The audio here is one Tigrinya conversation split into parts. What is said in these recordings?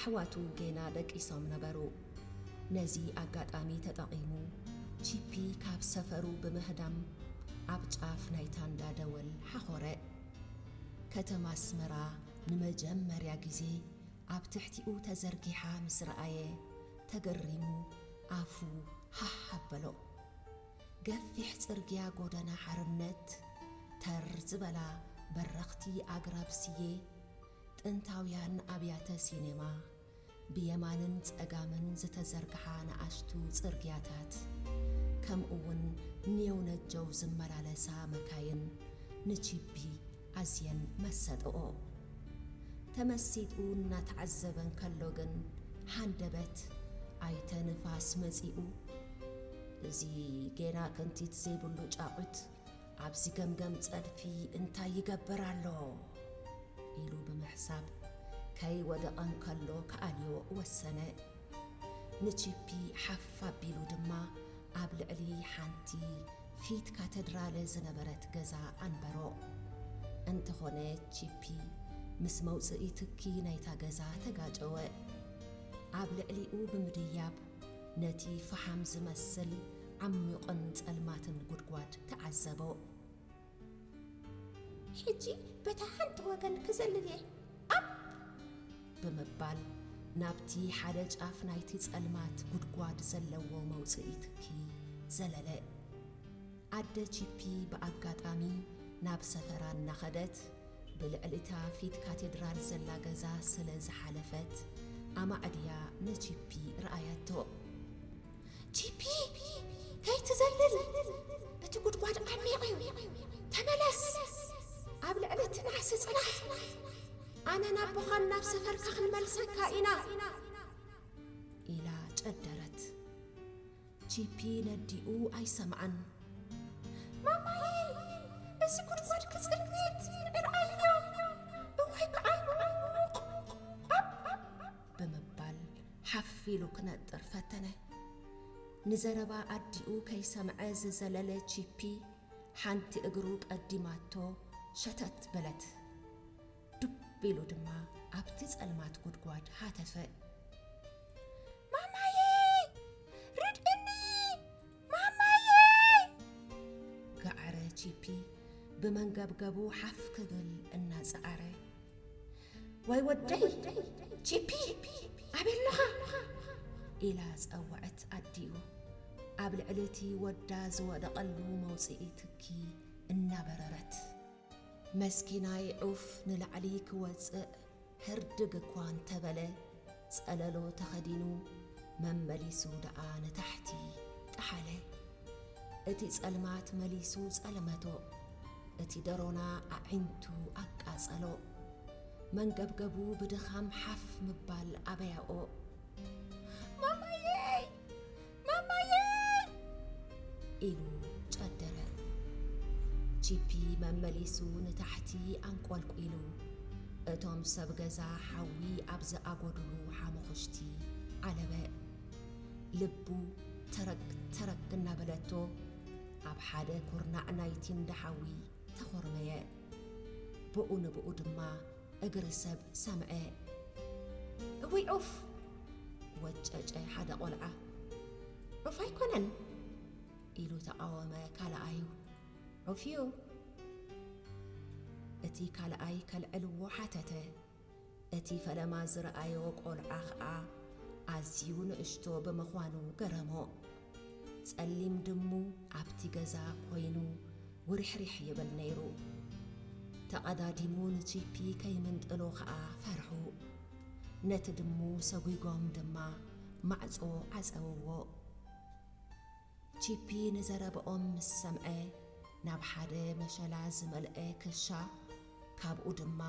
ኣሕዋቱ ጌና ደቂሶም ነበሩ። ነዚ ኣጋጣሚ ተጠቒሙ ቺፒ ካብ ሰፈሩ ብምህዳም ኣብ ጫፍ ናይታ እንዳ ደወል ሓኾረ። ከተማ ኣስመራ ንመጀመርያ ግዜ ኣብ ትሕቲኡ ተዘርጊሓ ምስ ረኣየ ተገሪሙ ኣፉ ሃህ ኣበሎ። ገፊሕ ጽርግያ ጎደና ሓርነት፣ ተር ዝበላ በረኽቲ ኣግራብ ስየ፣ ጥንታውያን ኣብያተ ሲኔማ፣ ብየማንን ጸጋምን ዝተዘርግሓ ንኣሽቱ ጽርግያታት፣ ከምኡውን ኔው ነጀው ዝመላለሳ መካይን ንቺፒ ኣዝየን መሰጥኦ። ተመሲጡ እናተዓዘበ እንከሎ ግን ሃንደበት ኣይተ ንፋስ መጺኡ፣ "እዚ ጌና ክንቲት ዘይብሉ ጫቑት ኣብዚ ገምገም ጸድፊ እንታይ ይገብር ኣሎ?" ኢሉ ብምሕሳብ፣ ከይወደቐ እንከሎ ክኣልዮ ወሰነ። ንቺፒ ሓፍ ኣቢሉ ድማ ኣብ ልዕሊ ሓንቲ ፊት ካተድራል ዝነበረት ገዛ ኣንበሮ። እንተኾነ ቺፒ ምስ መውጽኢ ትኪ ናይታ ገዛ ተጋጨወ። ኣብ ልዕሊኡ ብምድያብ ነቲ ፈሓም ዝመስል ዓሚቑን ጸልማትን ጉድጓድ ተዓዘቦ። "ሕጂ በታ ሓንቲ ወገን ክዘልል እየ፣ ኣብ!" ብምባል ናብቲ ሓደ ጫፍ ናይቲ ጸልማት ጉድጓድ ዘለዎ መውጽኢ ትኪ ዘለለ። ኣደ ቺፒ ብኣጋጣሚ ናብ ሰፈራ እናኸደት ብልዕሊ እታ ፊት ካቴድራል ዘላ ገዛ ስለ ዝሓለፈት ኣማዕድያ ንቺፒ ረኣያቶ። "ቺፒ፣ ከይትዘልል! እቲ ጉድጓድ ዓሚቕ እዩ! ተመለስ! ኣብ ልዕሊ እቲ ናሕሲ ጽናሕ! ኣነን ኣቦኻን ናብ ሰፈርካ ክንመልሰካ ኢና!" ኢላ ጨደረት። ቺፒ ነዲኡ ኣይሰምዓን። "ማማየ፣ እዚ ጉድጓድ ክጽልምት! ርኣዮ! እዋይ ክዓሙቕ!" ኣብ! ብምባል ሓፍ ኢሉ ክነጥር ፈተነ። ንዘረባ ኣዲኡ ከይሰምዐ ዝዘለለ ቺፒ፣ ሓንቲ እግሩ ቀዲማቶ ሸተት በለት። ዱብ ኢሉ ድማ ኣብቲ ጸልማት ጉድጓድ ሃተፈ። "ማማየ! ርድእኒ! ማማየ!" ገዓረ ቺፒ ብመንገብገቡ ሓፍ ክብል እናጸዓረ። "ወይ ወደይ! ቺፒ! ኣበይ ኣለኻ?" ኢላ ጸወዐት ኣዲኡ። ኣብ ልዕሊ እቲ ወዳ ዝወደቐሉ መውጽኢ ትኪ እናበረረት። መስኪናይ ዑፍ ንላዕሊ ክወጽእ ህርድግ እኳ እንተበለ፣ ጸለሎ ተኸዲኑ መመሊሱ ደኣ ንታሕቲ ጠሓለ። እቲ ጸልማት መሊሱ ጸለመቶ። እቲ ደሮና ኣዒንቱ ኣቃጸሎ። መንገብገቡ ብድኻም ሓፍ ምባል ኣበያኦ። "ማማየይ! ማማየይ!" ኢሉ ጨደረ። ቺፒ መመሊሱ ንታሕቲ ኣንቆልቂሉ፣ እቶም ሰብ ገዛ ሓዊ ኣብ ዝኣጎድሉ ሓሙኽሽቲ ዓለበ። ልቡ ተረግ ተረግ እናበለቶ፣ ኣብ ሓደ ኩርናዕ ናይቲ እንዳ ሓዊ ተኾርመየ። ብኡ ንብኡ ድማ እግሪ ሰብ ሰምዐ። "እውይ ዑፍ!" ወጨጨ ሓደ ቆልዓ። "ዑፍ ኣይኮነን!" ኢሉ ተቓወመ ካልኣዩ። "ዑፍ እዩ!" እቲ ካልኣይ ከልዕልዎ ሓተተ። እቲ ፈለማ ዝረኣዮ ቆልዓ ኸኣ ኣዝዩ ንእሽቶ ብምዃኑ ገረሞ። ጸሊም ድሙ ኣብቲ ገዛ ኮይኑ ውሪሕሪሕ ይብል ነይሩ። ተቐዳዲሙ ንቺፒ ከይምንጥሎ ኸኣ ፈርሑ። ነቲ ድሙ ሰጒጎም ድማ ማዕጾ ዓጸውዎ። ቺፒ ንዘረባኦም ምስ ሰምዐ፣ ናብ ሓደ መሸላ ዝመልአ ክሻ፣ ካብኡ ድማ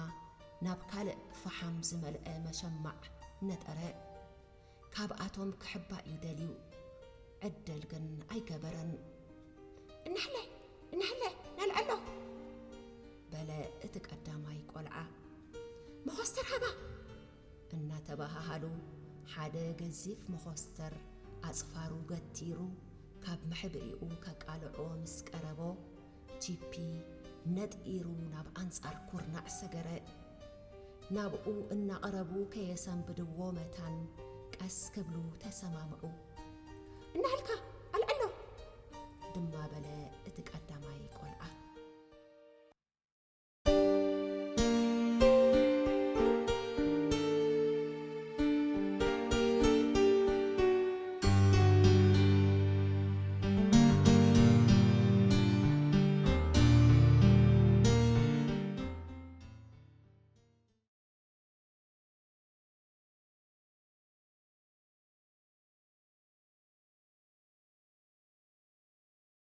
ናብ ካልእ ፈሓም ዝመልአ መሸማዕ ነጠረ። ካብኣቶም ክሕባእ እዩ ደልዩ፣ ዕድል ግን ኣይገበረን። "እናሕለ፣ እናሕለ፣ ነልዕሎ!" በለ እቲ ቀዳማይ ቆልዓ። "መኾስተር ሃባ!" እናተባሃሃሉ፣ ሓደ ገዚፍ መኾስተር ኣጽፋሩ ገቲሩ ካብ መሕብኢኡ ከቃልዖ ምስ ቀረቦ፣ ቺፒ ነጢሩ ናብ ኣንጻር ኩርናዕ ሰገረ። ናብኡ እናቐረቡ ከየሰንብድዎ መታን ቀስ ክብሉ ተሰማምዑ። "እናሃልካ ኣልዕሎ!" ድማ በለ እቲ ቀዳማይ ቆልዓ።